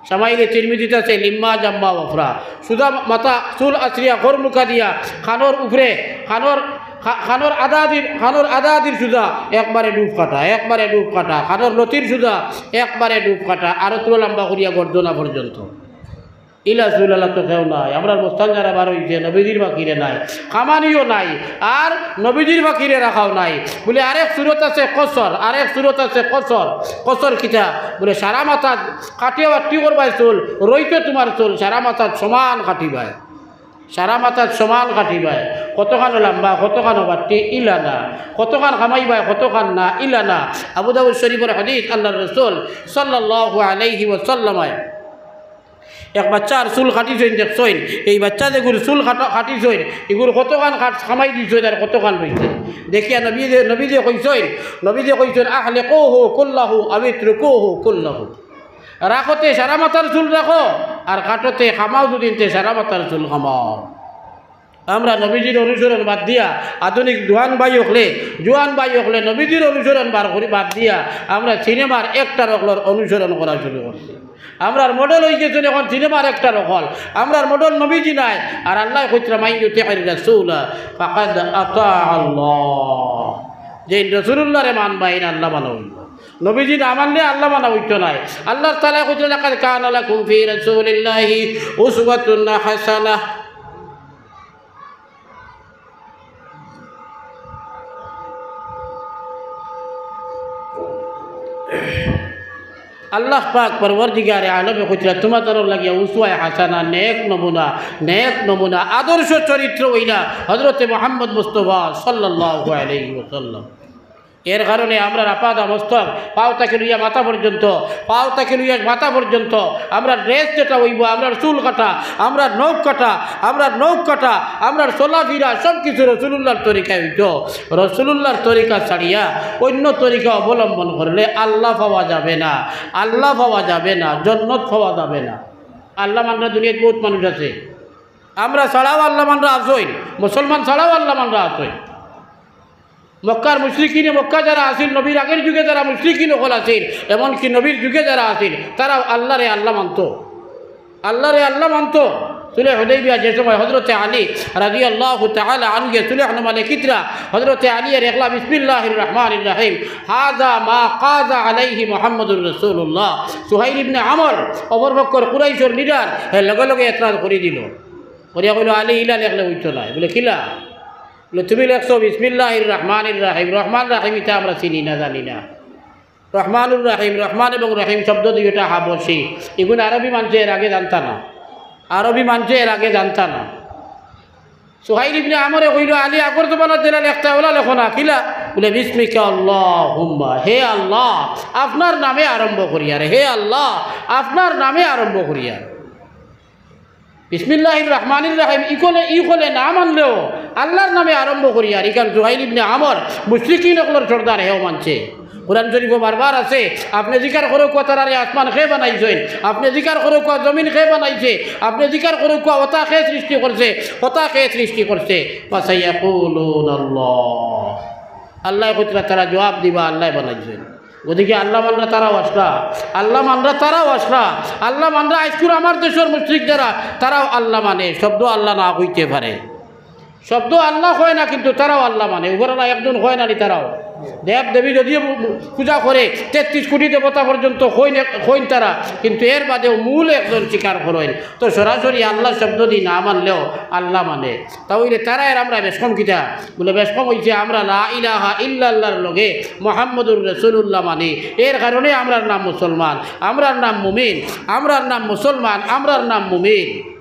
শামাইলে তিরমিজিত আছে, লিম্মা, জাম্মা, ওয়াফরা। সুজা মাথা, চুল আছড়িয়া, খরমুখা দিয়া, কানর উপরে, কানর, কা-, কানর আদাদির, কানর আদাদির সুজা একবারে ডুব কাটা, একবারে ডুব কাটা। কানর লতির সুজা একবারে ডুব কাটা। আরো তুলা লাম্বা করিয়া গর্দনা পর্যন্ত। ইলা চুল আলা তো কেউ নাই। আমরার মস্তান যারা বার অইছে, নবীজির বাকিরে নাই, কামানিও নাই, আর নবীজির বাকিরে রাখাও নাই। বুলে আরেক সুরত আছে কসর, আরেক সুরত আছে কসর। কসর কিতা? বুলে সারা মাথাত কাটিয়া বাট্টি করবায় চুল, রইতো তুমার চুল, সারা মাথাত সমান কাটিবায়, সারা মাথাত সমান কাটিবায়। কতখানো লাম্বা, কতখানো বাট্টি, ইলা না। কতখান কামাইবায়, কতখান না, ইলা না। আবু দাউদ শরীফর হাদিস, আল্লার রসুল সাল্লাল্লাহু আলাইহি ওয়াসাল্লামে এক বাচ্চার চুল কাটিছইন দেখছইন, এই বাচ্চা যেগুর চুল কাটা-, কাটিছইন, ইগুর কতখান কাট-, কামাই দিছইন আর কতখান রইছে। দেখিয়া নবীজিয়ে, নবীজিয়ে কইছইন, নবীজিয়ে কইছইন, "আহলিকুহু কুল্লাহু আও ইতরুকুহু কুল্লাহু।" রাখো তে সারা মাথার চুল রাখো, আর কাটো তে কামাও দুদিন তে সারা মাথার চুল কামাও। আমরা নবীজির অনুসরণ বাদ দিয়া আধুনিক জুয়ান ভাই অকলে, জুয়ান ভাই অকলে নবীজির অনুসরণ বার করি বাদ দিয়া আমরা সিনেমার actor অকলর অনুসরণ করা শুরু করছি। আমরার model অইগেছইন অখন সিনেমার actor অকল। আমরার model নবীজি নায়। আর আল্লায় কইতরা, "মান ইউতি'র রাসূলা ফাকাদ আতাআল্লাহ।" যেইন রসুলুল্লাহরে মানবা, এইন আল্লাহ মানা অইবো। নবীজি না মানলে আল্লাহ মানা অইতো নায়। আল্লাহ তাআলায় কইতরা, "লাকাদ কানা লাকুম ফি রাসূলিল্লাহি উসওয়াতুন হাসানাহ।" আল্লাহ পাক পরওয়ারদিগারে আলমে কইতরা, "তুমাতানর লাগিয়া উসওয়ায়ে হাসানা, নেক নমুনা, নেক নমুনা, আদর্শ চরিত্র অইলা হযরতে মুহাম্মদ মুস্তাফা সাল্লাল্লাহু আলাইহি ওয়াসাল্লাম।" এর কারণে আমরার আপাদা মস্তক, পাও থাকি লইয়া মাথা পর্যন্ত, পাও থাকি লইয়া মাথা পর্যন্ত, আমরার dress যেটা অইবো, আমরার চুল কাটা, আমরার নখ কাটা, আমরার নখ কাটা, আমরার চলাফিরা সব কিছু রসুলুল্লাহর তরিকায় অইতো। রসুলুল্লাহর তরিকা ছাড়িয়া অইন্য তরিকা অবলম্বন করলে আল্লাহ পাওয়া যাবে না, আল্লাহ পাওয়া যাবে না, জন্নত পাওয়া যাবে না। আল্লাহ মানরা দুনিয়াত বউত মানুষ আছে, আমরা ছাড়াও আল্লাহ মানরা আছইন, মুসলমান ছাড়াও আল্লাহ মানরা আছইন। মক্কার মুশরিকিনে মক্কা যারা আছিল, নবীর আগের যুগে যারা মুশরিকিন অকল আছিল, এমনকি নবীর যুগে যারা আছিল, তারাও আল্লাহরে আল্লাহ মানতো, আল্লাহরে আল্লাহ মানতো। সুলহে হুদাইবিয়া যে সময় হযরতে আলী রাদিয়াল্লাহু তাআলা আনহু গিয়া সুলহে নামা লেখিতরা, হযরতে আলীয়ে লেখলা, "বিসমিল্লাহির রহমানির রহিম, হাযা মা কাযা আলাইহি মুহাম্মাদুর রাসূলুল্লাহ।" সুহাইল ইবনে আমর, অপর পক্ষর কুরাইশর leader, হে লগে লগে এতরাজ করি দিলো, করিয়া কইলো, "আলী, ইলা লেখলে অইতো নায়।" বুলে, "কিলা?" বুলে, "তুমি লেখছো বিসমিল্লাহির রহমানির রহিম, রহমান রহিম ইতা আমরা চিনি না, জানি না।" রহমানুর রহিম, রহমান এবং রহিম শব্দ দুইটা হাবশি। ইগুন আরবি মানষে এর আগে জানতা না, আরবি মানষে এর আগে জানতা না। সুহাইল ইবনে আমরে কইলো, "আলী, আগর জমানাত যেলা লেখতা, অলা লেখো না।" "কিলা?" বুলে, "বিসমিকা আল্লাহুম্মা, হে আল্লাহ, আপনার নামে আরম্ভ করিয়ার, হে আল্লাহ, আপনার নামে আরম্ভ করিয়ার।" বিসমিল্লাহির রহমানির রহিম ইকলে, ইকলে না মানলেও আল্লাহর নামে আরম্ভ করিয়ার। ইখান সুহাইল ইবনে আমর, মুশরিকিন অকলর সর্দার, হেও মানছে। কোরআন শরীফো বারবার আছে, "আপনে জিকার করউক্কা তারারে আসমান কে বানাইছইন, আপনে জিকার করউক্কা জমিন কে বানাইছে, আপনে জিকার করউক্কা অতা কে সৃষ্টি করছে, অতা কে সৃষ্টি করছে।" "ফাসায়াকুলুনাল্লাহ।" আল্লায় কইতরা, তারা জবাব দিবা, "আল্লায় বানাইছইন।" গতিকে আল্লাহ মানরা তারাও আছলা, আল্লাহ মানরা তারাও আছলা, আল্লাহ মানরা আইজকুর আমার দেশর মুশরিক যারা, তারাও আল্লাহ মানে, শব্দ আল্লাহ না কইতে পারে। শব্দ আল্লাহ কয় না, কিন্তু তারাও আল্লাহ মানে। উপরআলা একজন কয় না নি তারাও? দেব দেবী যদিও পূজা করে, তেত্রিশ কোটি দেবতা পর্যন্ত কইন, কইন তারা, কিন্তু এর বাদেও মূল একজন স্বীকার করইন। তো সরাসরি আল্লাহ শব্দ দি না মানলেও আল্লাহ মানে। তা অইলে তারা এর আমরা বেশকম কিতা? বুলে, বেশকম অইছে আমরা লা ইলাহা ইল্লাল্লাহর লগে মুহাম্মদুর রাসূলুল্লাহ মানি, এর কারণে আমরার নাম মুসলমান, আমরার নাম মুমিন, আমরার নাম মুসলমান, আমরার নাম মুমিন।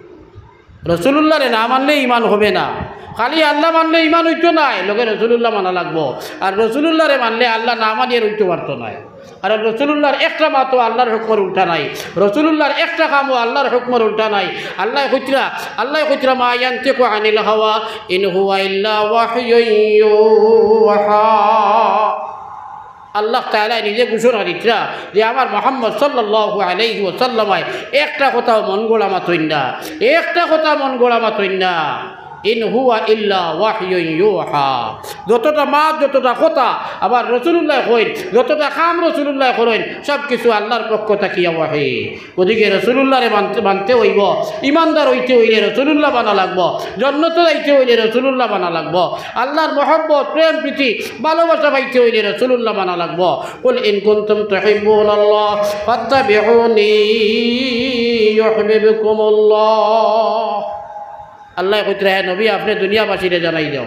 রসুলুল্লাহরে না মানলে ইমান হবে না। খালি আল্লাহ মানলে ইমান অইতো নায়, লগে রসুলুল্লাহ মানা লাগবো। আর রসুলুল্লাহরে মানলে আল্লাহ না মানিয়া রইতো পারতো নায়। আর রসুলুল্লাহর একটা মাতও আল্লাহর হুকুমর উল্টা নাই, রসুলুল্লাহর একটা কামও আল্লাহর হুকুমর উল্টা নাই। আল্লায় কইতরা, আল্লায় কইতরা, "মা ইয়ানতিকু আনিল হাওয়া, ইন হুয়া ইল্লা ওয়াহয়ুন ইউহা।" আল্লাহ তাআলায় নিজে ঘোষণা দিতরা যে আমার মুহাম্মদ সাল্লাল্লাহু আলাইহি ওয়াসাল্লামায় একটা কথাও মন গড়া মাতইন না, একটা কথা মন গড়া মাতইন না। "ইন হুয়া ইল্লা ওয়াহয়ুন ইউহা।" যতটা মাত, যতটা কথা আমার রসুলুল্লায় কইন, যতটা কাম রসুলুল্লায় করইন, সব কিছু আল্লাহর পক্ষ থাকিয়া ওয়াহি। গতিকে রসুলুল্লাহরে মানতে, মানতে অইবো, ইমানদার অইতে অইলে রসুলুল্লাহ মানা লাগবো, জন্নতো যাইতে অইলে রসুলুল্লাহ মানা লাগবো, আল্লাহর মহব্বত, প্রেম, প্রীতি, ভালোবাসা পাইতে অইলে রসুলুল্লাহ মানা লাগবো। "কুল ইন কুনতুম তুহিব্বুনাল্লাহ ফাত্তাবিউনি ইউহবিবকুমুল্লাহ।" আল্লায় কইতরা, "হে নবী, আপনে দুনিয়াবাসীরে জানাই দেও,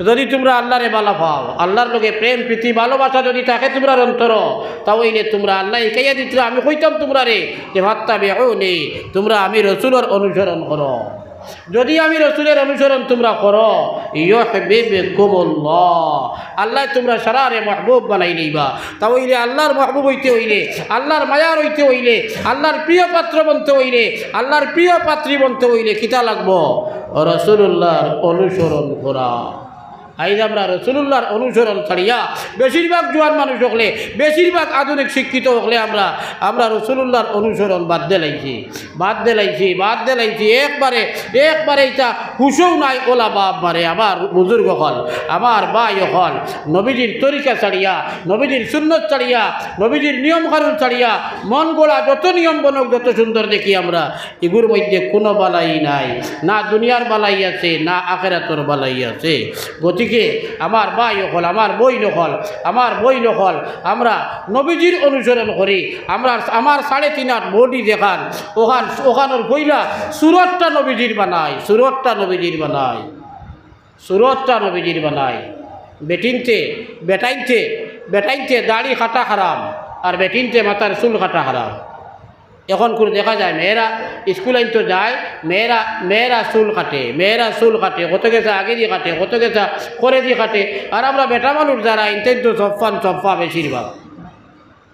যুদি তুমরা আল্লাহরে ভালা পাও, আল্লাহর লগে প্রেম, প্রীতি, ভালোবাসা যুদি থাকে তুমরার অন্তরো, তা অইলে তুমরা আল্লায় হিকাইয়া দিতরা, আমি কইতাম তুমরারে যে ফাত্তাবিউনি, তুমরা আমি রসুলর অনুসরণ করো। যুদি আমি রসুলর অনুসরণ তুমরা করো, ইউহবিবকুমুল্লাহ, আল্লায় তুমরা সারারে মাহবুব বানাই লইবা।" তা অইলে আল্লাহর মাহবুব অইতে অইলে, আল্লাহর মায়ার অইতে অইলে, আল্লাহর প্রিয় পাত্র বনতে অইলে, আল্লাহর প্রিয় পাত্রী বনতে অইলে কিতা লাগবো? রসুলুল্লাহর অনুসরণ করা। আইজ আমরা রসুলুল্লাহর অনুসরণ ছাড়িয়া, বেশিরভাগ জুয়ান মানুষ অকলে, বেশিরভাগ আধুনিক শিক্ষিত অকলে আমরা, আমরা রসুলুল্লাহর অনুসরণ বাদ দিলাইছি, বাদ দিলাইছি, বাদ দিলাইছি। একবারে, একবারে ইতা হুশও নাই, অলা বাপ মারে। আমার বুজুর্গ অকল, আমার ভাই অকল, নবীজির তরিকা ছাড়িয়া, নবীজির সুন্নত ছাড়িয়া, নবীজির নিয়ম কানুন ছাড়িয়া, মন গড়া যত নিয়ম বনউক, যত সুন্দর দেখি আমরা, ইগুর মধ্যে কুনু ভালাই নাই, না দুনিয়ার ভালাই আছে, না আখেরাতর ভালাই আছে। গতিকে আমার ভাই অকল, আমার বইন অকল, আমার বইন অকল, আমরা নবীজির অনুসরণ করি। আমরা, আমার সাড়ে তিন আট body যেখান, অখান, অখানর পয়লা সুরতটা নবীজির বানাই, সুরতটা নবীজির বানাই, সুরতটা নবীজির বানাই। বেটিন্তে, বেটাইন্তে, বেটাইন্তে দাড়ি কাটা হারাম, আর বেটিন্তে মাথার চুল কাটা হারাম। এখন করে দেখা যায়, মেয়েরা স্কুল আইনতো যায়, মেয়েরা, মেয়েরা চুল কাটে, মেয়েরা চুল কাটে, কত গেছে আগেদি কাটে, কত গেছে করেদি কাটে। আর আমরা বেটা মানুষ যারা, ইনতে তো সফান সফা বেশিরভাগ।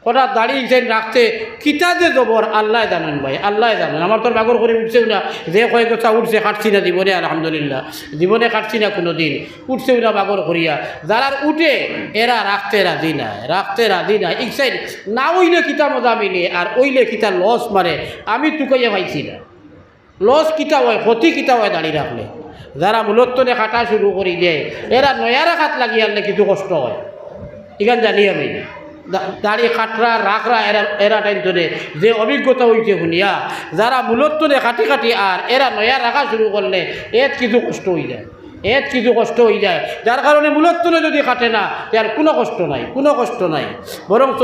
কটা দাড়ি ইনসাইন রাখতে কিতা যে জবর, আল্লায় জানইন ভাই, আল্লায় জানইন। আমার তো বাগর করি উঠছেও না, যে কয়েক গোছা উঠছে, কাটছি না জীবনে, আলহামদুলিল্লাহ, জীবনে কাটছি না কুনুদিন। উঠছেও না বাগর করিয়া। যারার উঠে, এরা রাখতে রাজি নায়, রাখতে রাজি নায়। ইকসাইন না অইলে কিতা মজা মিলে, আর অইলে কিতা loss মারে, আমি তুকাইয়া পাইছি না। Loss কিতা অয়, ক্ষতি কিতা অয় দাড়ি রাখলে? যারা মূলত্তনে কাটা শুরু করি দেয়, এরা নয়া রাখাত লাগিয়ারলে কিছু কষ্ট অয়, ইখান জানি আমি। দা-, দাড়ি কাটরা, রাখরা, এরা, এরা টাইম ধরে যে অভিজ্ঞতা অইছে হুনিয়া, যারা মূলত্তনে কাটি কাটি আর এরা নয়া রাখা শুরু করলে, এত কিছু কষ্ট অই যায়। এত কিছু কষ্ট অইযায়, যার কারণে মূলর তনে যদি কাটে না, তে আর কুনু কষ্ট নাই, কুনু কষ্ট নাই। বরঞ্চ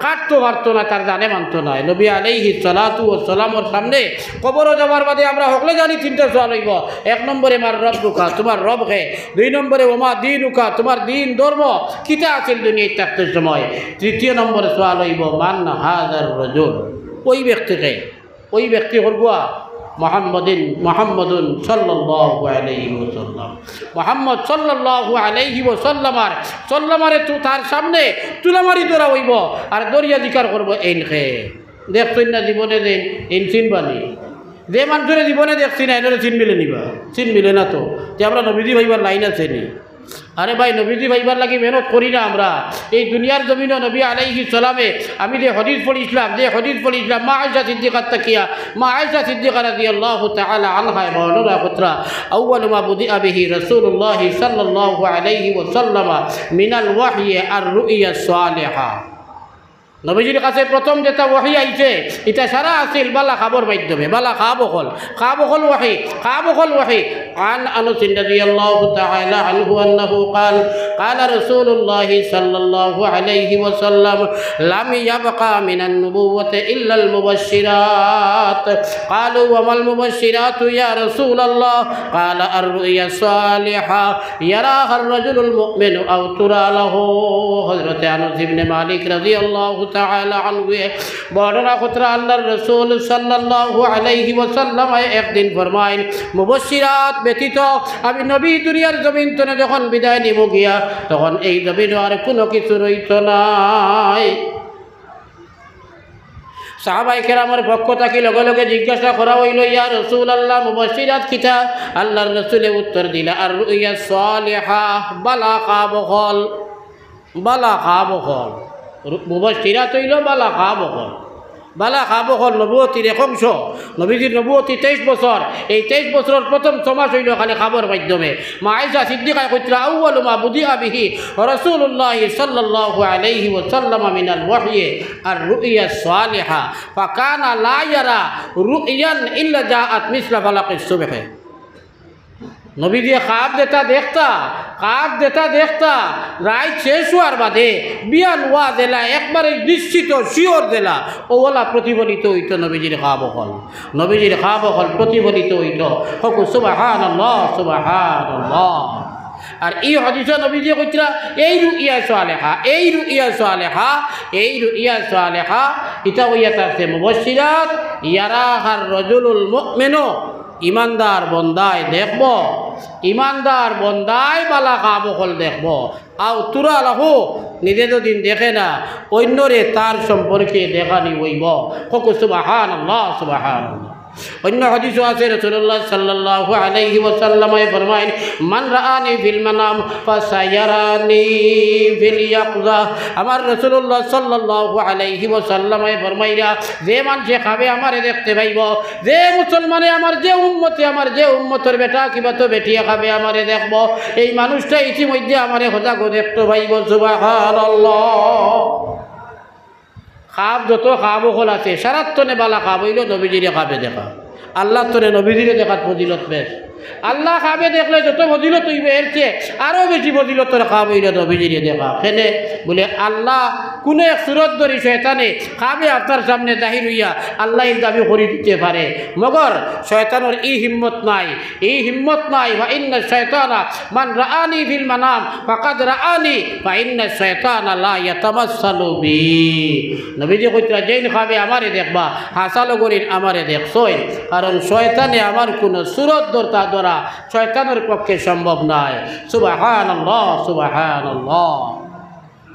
কাটতো পারতো না, তার জানে মানতো নায়। নবী আলাইহিস সালাতু ওয়াস সালামর সামনে কবরো যাওয়ার বাদে আমরা হকলে জানি তিনটা সওয়াল অইবো। এক নম্বরে, মান রব্বুকা, তুমার রব কে? দুই নম্বরে, ওমা দীনুকা, তুমার দ্বীন ধর্ম কিতা আছিল দুনিয়াত থাকতে সময়? তৃতীয় নম্বরে সওয়াল অইবো, মান হাযার রাজুল, ওই ব্যক্তি কে? ওই ব্যক্তি অইলা মুহাম্মাদিন, মুহাম্মাদুন সাল্লাল্লাহু আলাইহি ওয়াসাল্লাম। মুহাম্মদ সাল্লাল্লাহু আলাইহি ওয়াসাল্লাম আর সাল্লামারে তো তার সামনে তুলামারি ধরা অইবো, আর ধরিয়া জিকার করবো, এইন কে? দেখছইন না জীবনে যে এইন চিনবা নি? যে মানষরে জীবনে দেখছি না, এইনরে চিনমিলে নি বা? চিনমিলে না তো। তে আমরা নবীজি পাইবার লাইন আছে নি? আরে ভাই, নবীজি পাইবার লাগি মেহনত করি না আমরা? এই দুনিয়ার জমিনো নবী আলাইহিস সালামে, আমি যে হাদিস পড়ছিলাম, যে হাদিস পড়ছিলাম, মা আয়েশা সিদ্দিকার থাকিয়া, মা আয়েশা সিদ্দিকা রাদিয়াল্লাহু তাআলা আনহায় বর্ণনা করতরা, আউয়ালু মা বুদিআ বিহি রাসূলুল্লাহ সাল্লাল্লাহু আলাইহি ওয়াসাল্লাম মিনাল ওয়াহয়ি আর রুইয়া সালিহা। নবীজির কাছে প্রথম যেটা ওহী আইছে, ইটা সারা আছিল বালা খাবর মাধ্যমে, বালা খাব অকল, খাব অকল ওহী, খাব অকল ওহী। عن أنس رضي الله تعالى عنه أنه قال: قال رسول الله صلى الله عليه وسلم: لم يبق من النبوة إلا المبشرات. قالوا: وما المبشرات يا رسول الله؟ قال: الرؤيا الصالحة يراها الرجل المؤمن أو ترى له. হযরতে আনাস ইবনে মালিক রাদিয়াল্লাহু তাআলা আনহু বর্ণনা করতরা, আল্লাহর রাসূল সাল্লাল্লাহু আলাইহি ওয়াসাল্লাম একদিন ফরমাইন, মুবাশশিরাত ব্যতীত আমি নবী দুনিয়ার জমিন তনে যখন বিদায় নিমু গিয়া, তখন এই জমিনো আর কুনু কিছু রইতো নায়। সাহাবায়ে কেরামর পক্ষ থাকি লগে লগে জিজ্ঞাসা করা অইলো, ইয়া রাসূলুল্লাহ, মুবাশশিরাত কিতা? আল্লাহর রাসূলে উত্তর দিলা, আর রুইয়া সালিহা, বালা খাব অকল, বালা খাব অকল। রু-, মুবাশশিরাত অইলো বালা খাব অকল। বালা খাব অকল নবুয়তির এক অংশ। নবীজির নবুয়তি তেইশ বছর। এই তেইশ বছরর প্রথম ছয় মাস অইলো খালি খাবর মাধ্যমে। মা আয়েশা সিদ্দিকায় কইতরা, আউয়ালু মা বুদিআ বিহি রাসূলুল্লাহ সাল্লাল্লাহু আলাইহি ওয়াসাল্লাম মিনাল ওয়াহয়ি আর রুইয়া সালিহা, ফাকানা লা ইয়ারা রুইয়ান ইল্লা জাআত মিসলা ফালাকিস সুবহি। নবীজিয়ে খাব যেটা দেখতা, খাব যেটা দেখতা, রাইত শেষ অওয়ার বাদে বিয়ান অওয়া যেলা একবারে নিশ্চিত, sure যেলা, অউ অলা প্রতিফলিত অইতো নবীজির খাব অকল। নবীজির খাব অকল প্রতিফলিত অইতো। কউক্কা সুবহানাল্লাহ, সুবহানাল্লাহ। আর ই হাদিসো নবীজিয়ে কইতরা, এই রুইয়া সালেহা, এই রুইয়া সালেহা, এই রুইয়া সালেহা, ইটা অইয়া থাকছে মুবাশশিরাত, ইয়ারাহার রাজুলুল মুমিনু, ইমানদার বন্দায় দেখবো, ইমানদার বন্দায় বালা খাব অকল দেখবো। আও তুরা লাহু, নিজে যদি দেখে না, অইন্যরে তার সম্পর্কে দেখানি অইবো। কউক্কা সুবহানাল্লাহ, সুবহানাল্লাহ। অইন্য হাদিসো আছে, রাসূলুল্লাহ সাল্লাল্লাহু আলাইহি ওয়াসাল্লামে ফরমাইন, মান রাআনি ফিল মানাম ফাসায়ারানি ফিল ইয়াকজা। আমার রাসূলুল্লাহ সাল্লাল্লাহু আলাইহি ওয়াসাল্লামে ফরমাইরা, যে মানষে খাবে আমারে দেখতে পাইবো, যে মুসলমানে আমার, যে উম্মতে আমার, যে উম্মতর বেটা কিবা তো বেটিয়ে খাবে আমারে দেখবো, এই মানুষটা ইতিমধ্যে আমারে হজাগো দেখতে পাইবো। সুবহানাল্লাহ। খাব যত খাব অকল আছে, সারার তনে বালা খাব অইলো নবীজিরে খাবে দেখা। আল্লাহর তনে নবীজিরে দেখাত ফজিলত বেশ। আল্লাহ খাবে দেখলে যত ফজিলত অইবো, এর চেয়ে আরো বেশি ফজিলতর খাব অইলো নবীজিরে দেখা। কেনে? বুলে আল্লাহ কুনু এক সুরত ধরি শয়তানে খাবে আপনার সামনে জাহির অইয়া আল্লাহর দাবি করি দিতে পারে, মগর শয়তানর ই হিম্মত নাই। ই হিম্মত নাই। ওয়া ইন্না শায়তানা মান রাআনি ফিল মানাম ফাকাদ রাআনি ওয়া ইন্না শায়তানা লা ইয়াতামাসসালু বি। নবীজি কইতরা, যেইন খাবে আমারে দেখবা, হাছা লগরিন আমারে দেখছইন, কারণ শয়তানে আমার কুনু সুরত ধরতা ধরা শয়তানর পক্ষে সম্ভব নায়। সুবহানাল্লাহ, সুবহানাল্লাহ।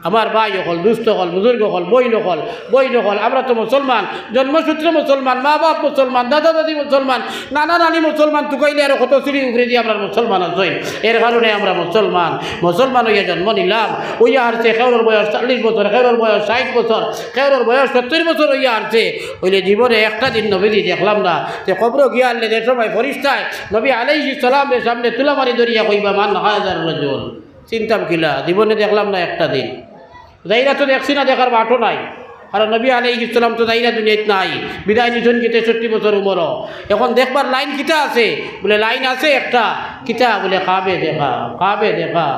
আমার ভাই অকল, দুস্ত অকল, বুজুর্গ অকল, বইন অকল, বইন অকল, আমরা তো মুসলমান, জন্মসূত্রে মুসলমান, মা বাপ মুসলমান, দাদা দাদি মুসলমান, নানা নানি মুসলমান, তুকাইলে আরো কত সিঁড়ি উপরেদি আমরা মুসলমান আছইন। এর কারণে আমরা মুসলমান, মুসলমান অইয়া জন্ম নিলাম। অইয়া হারছে কেউরর বয়স চল্লিশ বছর, কেউরর বয়স ষাইট বছর, কেউরর বয়স সত্তইর বছর অইয়া হারছে। অইলে জীবনে একটা দিন নবীজি দেখলাম না। তে কবরো গিয়া হারলে যে সময় ফিরিস্তায় নবী আলাইহিস সালামর সামনে তুলামারি ধরিয়া কইবা, মান হাযার রাজুল। চিনতাম কিলা, জীবনে দেখলাম না একটা দিন। যাইরা তো দেখছি না, দেখার বাটও নাই। কারণ নবী আলাইহিস সালাম তো যাইরা দুনিয়াত নাই, বিদায় নিছইন কি তেষট্টি বছর উমরো। এখন দেখবার লাইন কিতা আছে? বুলে, লাইন আছে একটা। কিতা? বুলে, কাবে দেখা, কাবে দেখা।